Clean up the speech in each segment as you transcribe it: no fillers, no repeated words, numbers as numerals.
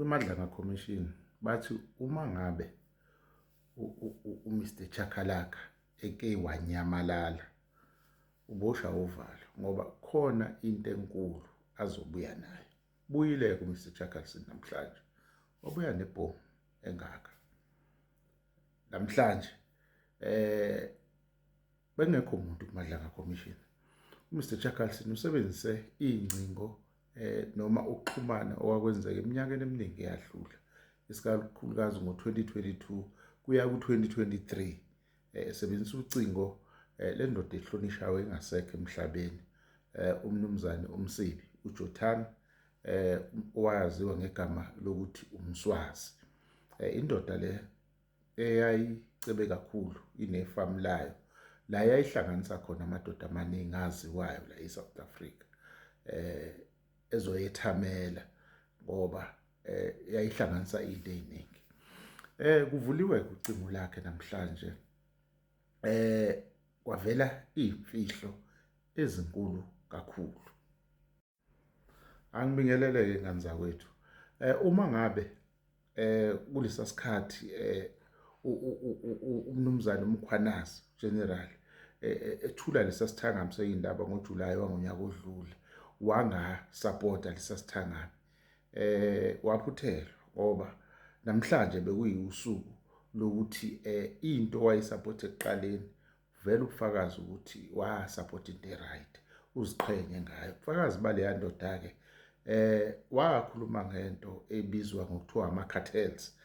KwiMadlanga Commission bathi uma ngabe uMr Chakalaka eke wanyamalala ubosha uvalo ngoba khona into enkulu azobuya nayo. Buyile-ke uMr Chakalson namhlanje wabuya nebhomu engaka. Namhlanje bengekho umuntu kuMadlanga Commission. UMr Chakalson usebenzise iy'ngcingo noma ukuxhumana okwakwenzeka eminyakeni eminingi eyadlula, isikakhulukazi ngo-2022 kuya ku-2023, esebenzisa ucingo lendoda ehlonishayo engasekho emhlabeni, umnumzane uMsibi uJotham, owayaziwa ngegama lokuthi uMswazi. Indoda le eyayicebe kakhulu inefamu layo la yayihlanganisa khona amadoda amaningi aziwayo la eSouth Africa ezoyethamela ngoba yayihlanganisa into eziningi. Kuvuliwe ucingo lakhe namhlanje, kwavela izimfihlo ezinkulu kakhulu. Angibingelele-ke ngane zakwethu. Uma ngabe kulesa sikhathi umnumzane uMkhwanazi General ethula lesa sithangami seyindaba ngoJuly wangonyaka odlule, wangasapota lesa sithangami, waphuthelwa ngoba namhlanje bekuyiwusuku lokuthi into wayisapotha ekuqaleni vele ubufakazi ukuthi wa-support into e-right, uziqhenye ngayo. Ubufakazi baleya ndoda-ke wakhuluma ngento ebizwa ngokuthiwa ama-cartels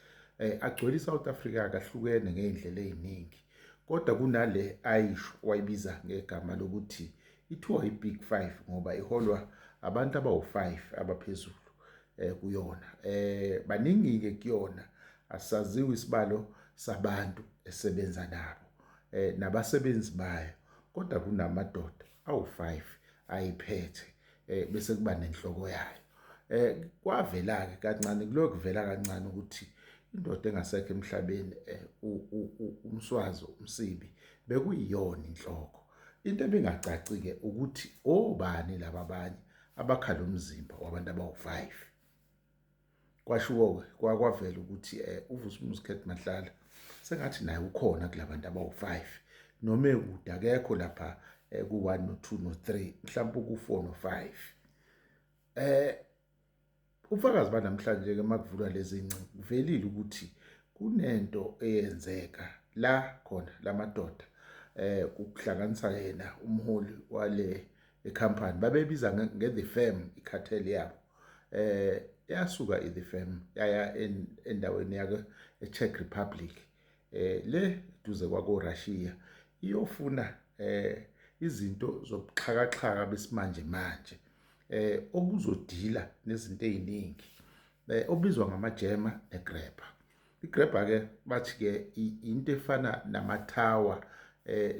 agcwele i-South Africa, kahlukene ngey'ndlela ey'ningi, kodwa kunale ayisho wayibiza ngegama lokuthi ithiwa i-Big Five ngoba iholwa abantu abawu-5 abaphezulu kuyona. Baningi-ke kuyona, asaziwe isibalo sabantu esebenza nabo nabasebenzi bayo, kodwa kunamadoda awu-5 ayiphethe, bese kuba nenhloko yayo. Kwavela-ke kancane, kulokhu kuvela kancane ukuthi indoda engasekho emhlabeni, uMswazi uMsibi, bekuyiyona inhloko. Into ebingacaci-ke ukuthi obani laba abanye abakhala umzimba wabantu abawu-5. Kwashiwo-ke kwavela ukuthi uVusimuzi Cat Matlala sengathi naye ukhona kulabantu abawu-5, noma ekude akekho lapha ku-1 no-2 no-3, mhlawumbe ku-4 no-5. Ubufakazi banamhlanje-ke makuvulwa lezi ngcingo kuvelile ukuthi kunento eyenzeka la khona lamadoda kuhlanganisa yena umholi wale ecompany babebiza nge-The Firm, i-cartel yabo. Yasuka i-The Firm yaya endaweni yake e-Czech Republic, le duze kwako Russia, iyofuna izinto zobuxhakaxhaka besimanje manje okuzodila nezinto eziningi, obizwa ngama-jammer ne-grabber. I-grabber ke bathi ke into efana namathawa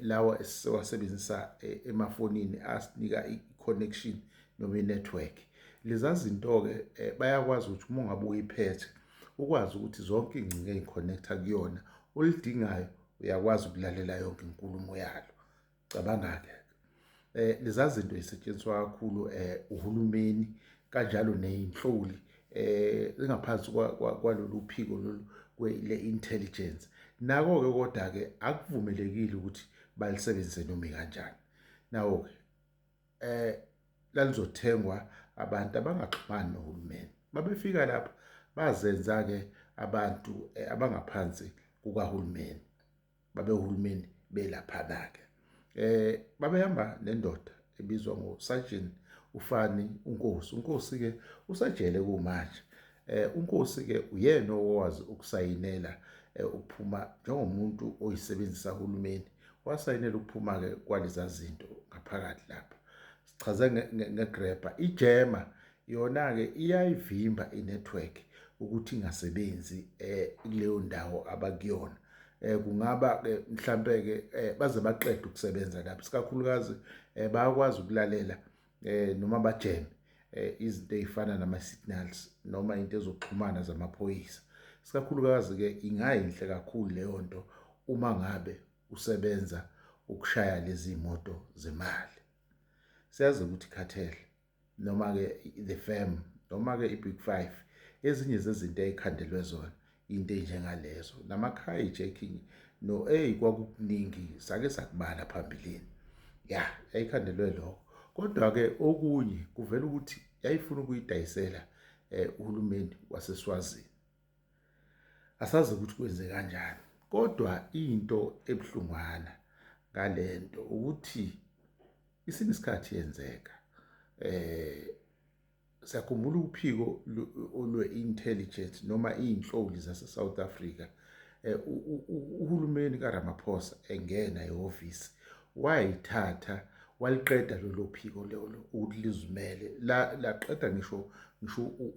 lawa esiwasebenzisa emafonini asinika i-connection noma i-network. Leza zinto ke bayakwazi ukuthi uma ungabe uyiphethe ukwazi ukuthi zonke ingcingo ey'connecta kuyona olidingayo uyakwazi ukulalela yonke inkulumo yalo. Cabanga-ke leza zinto zisetshenziswa kakhulu uhulumeni kanjalo ney'nhloli engaphansi kwalolu phiko lolu le-intelligence. Nako-ke kodwa-ke akuvumelekile ukuthi balisebenzise noma kanjani. Nawo-ke lalizothengwa abantu abangaxhumani nohulumeni. Babefika lapha bazenza-ke abantu abangaphansi kukahulumeni, babehulumeni belaphana-ke. Babehamba nendoda ebizwa ngoSergeant uFani uNkosi. UNkosi-ke usejele kumanje. UNkosi-ke uyena owazi ukusayinela ukuphuma njengomuntu oyisebenzisa uhulumeni, wasayinela ukuphuma-ke kwaleza zinto ngaphakathi lapha. Sichaze nge-grabber. I-jammer yona-ke iyayivimba i-network ukuthi ingasebenzi kuleyo ndawo abakuyona. Kungaba ke mhlambe ke baze baqede ukusebenza lapho, isikakhulukazi bayakwazi ukulalela noma bajeme izinto ey'fana nama-signals noma into ezokuxhumana zamaphoyisa. Isikakhulukazi ke ingayinhle kakhulu leyo nto uma ngabe usebenza ukushaya lezi moto zemali. Siyazi ukuthi i-cartel noma ke The Firm noma ke i-Big Five Ezinye zezinto eyayikhandelwe zona into enjengalezo nama-hijacking no eyi kwakukuningi sake sakubala phambilini. Ya, yayikhandelwe lokho. Kodwa-ke okunye kuvela ukuthi yayifuna ukuyidayisela uhulumeni waseSwazini. Asazi ukuthi kwenze kanjani. Kodwa into ebuhlungwana ngalento ukuthi isinesikhathi yenzeka. Siyakhumbula uphiko olwe-intelligence noma iy'nhloli zase-South Africa, uhulumeni kaRamaphosa engena ehhovisi wayithatha waliqeda lolo phiko lolo ukuthi lizimele, laqeda ngisho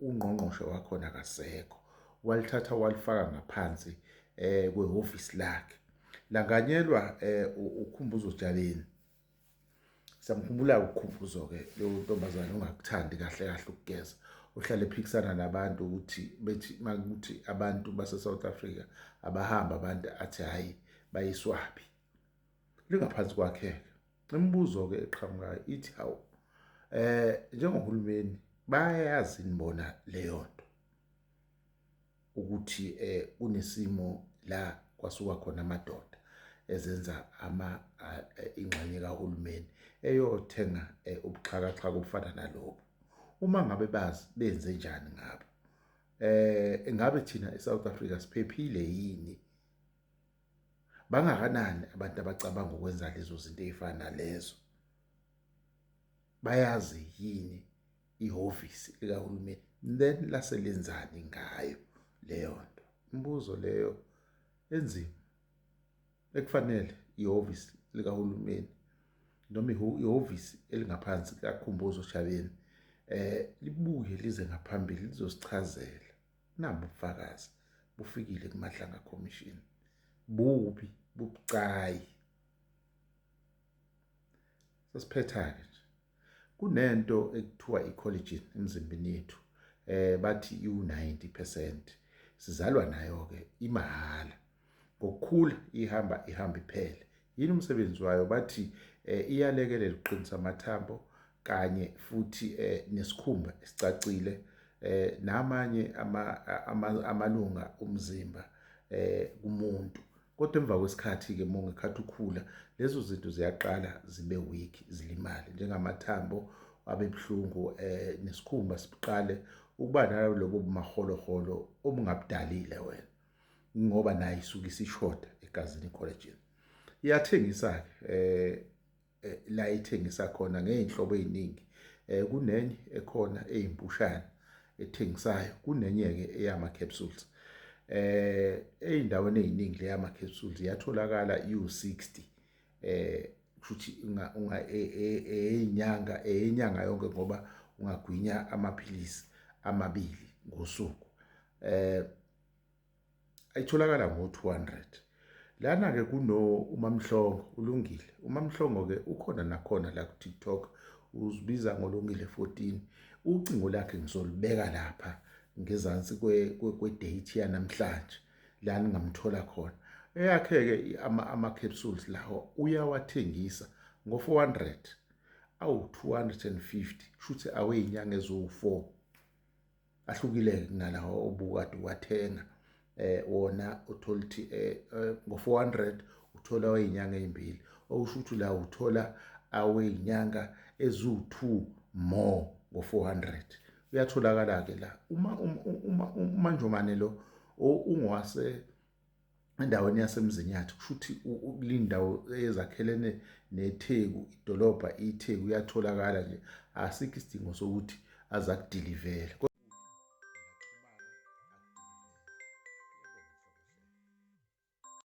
ungqongqoshe wakhona akasekho, walithatha walifaka ngaphansi kwehhovisi lakhe. Langanyelwa uKhumbuzo Jabeni. Siyamkhumbula uKhumbuzo-ke lowo ntombazane ongakuthandi kahle kahle ukugeza, ohlale ephikisana nabantu ukuthi bethi makuthi abantu base-South Africa abahamba abantu athi hhayi bayiswaphi. Lingaphansi kwakhe-ke. Imibuzo-ke eqhamukayo ithi hawu, njengohulumeni bayayazi yini bona leyo nto ukuthi kunesimo la kwasuka khona amadoda ezenza ama ingxenye kahulumeni eyothenga ubuxhakaxhaka obufana nalobu. Uma ngabe bazi benze njani ngabo? Engabe thina eSouth Africa siphephile yini? Bangakanani abantu abacabanga ukwenza lezo zinto ey'fana nalezo? Bayazi yini ihhovisi likahulumeni then laselenzani ngayo leyo nto? Imibuzo leyo enzima ekufanele ihhovisi likahulumeni noma ihhovisi elingaphansi kaKhumbuzo Shabeni libuye lize ngaphambili lizosichazela. Nabu ubufakazi bufikile kuMadlanga Commission. Bubi, bubucayi. Sesiphetha-ke nje. Kunento ekuthiwa i-collagen emzimbeni yethu. Bathi iwu-90%. Sizalwa nayo-ke imahhala. Ngokukhula ihamba ihamba iphele. Yini umsebenzi wayo? Bathi iyalekelela ukuqinisa amathambo kanye futhi nesikhumba esicacile, namanye amalunga omzimba kumuntu. Kodwa emva kwesikhathi-ke uma ngekhathi ukhula lezo zinto ziyaqala zibe weak, zilimale njengamathambo abe buhlungu, nesikhumba siqale ukuba nalobo bumaholoholo obungabudalile wena, ngoba nayo isuke isishoda egazini i-collagen. Iyathengisa-ke la ithengisa khona ngey'nhlobo ey'ningi. Kunenye ekhona eyimpushana ethengisayo, kunenye-ke eyama-capsules. Ey'ndaweni ey'ningi le yama-capsules iyatholakala iwu-60, kusho ukuthi eyinyanga yonke ngoba ungagwinya amaphilisi amabili ngosuku. Ayitholakala ngo-200. Lana-ke kuno uMamhlongo, uLungile. UMamhlongo-ke ukhona nakhona la ku-TikTok, uzibiza ngoLungile 14. Ucingo lakhe ngizolibeka lapha ngezansi kwe-date yanamhlanje la ningamthola khona. Eyakhe-ke ama-capsules lawo uyawathengisa ngo-400 awu-250, kusho ukuthi awey'nyanga eziwu-4. Ahlukile-ke kunalawa obukade uwathenga. Wona uthola ukuthi ngo-400 uthola awey'nyanga ey'mbili, okusho ukuthi la uthola awey'nyanga eziwu-2 more ngo-400. Uyatholakala-ke la. UManjomane lo ungowase endaweni yaseMzinyathi, kusho ukuthi kulindawo ezakhelene neTheku, idolobha iTheku, uyatholakala nje. Asikho isidingo sokuthi aze akudilivele.